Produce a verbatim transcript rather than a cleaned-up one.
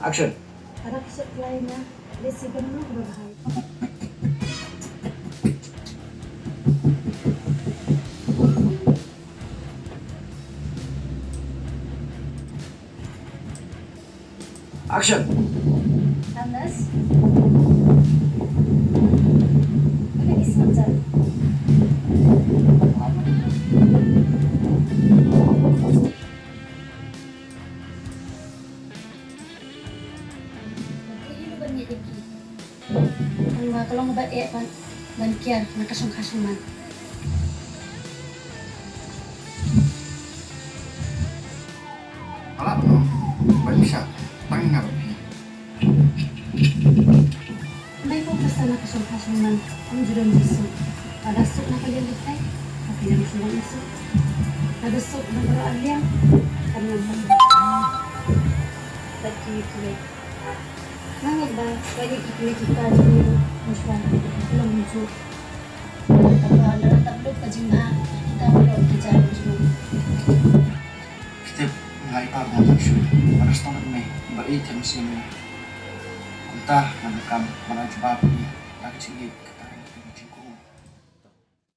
Action. Para ki shot klai na, let's see, kano kaba bhai. Action. Thomas. Kano ki sngewthuh? Tang ba ka long ba eh ban, ban kiar na ka shongkha shongman. Alah no, ban sha tang nga ba phi. Bai ko ka sa na ka shongkha shongman, am ju don jisu. Ada suk na ka liang ditai, tapi yang sulang isu. Ada suk na ka liang, kan yang ban. Bati kulit. Nga ngeit ba, ba ïa ki kmie ki kpa jong ngi, mynshuwa, ki long mynjur. Kaba lada tap lut ka jingbha, kita ki long ki jait jong. Ki tip, nga ïa pha ba nga tang shuh, ba nga stop lut me, ba ïeit them sien me. Kumta, nga donkam, ba nga jubab me, da ka jingïeit.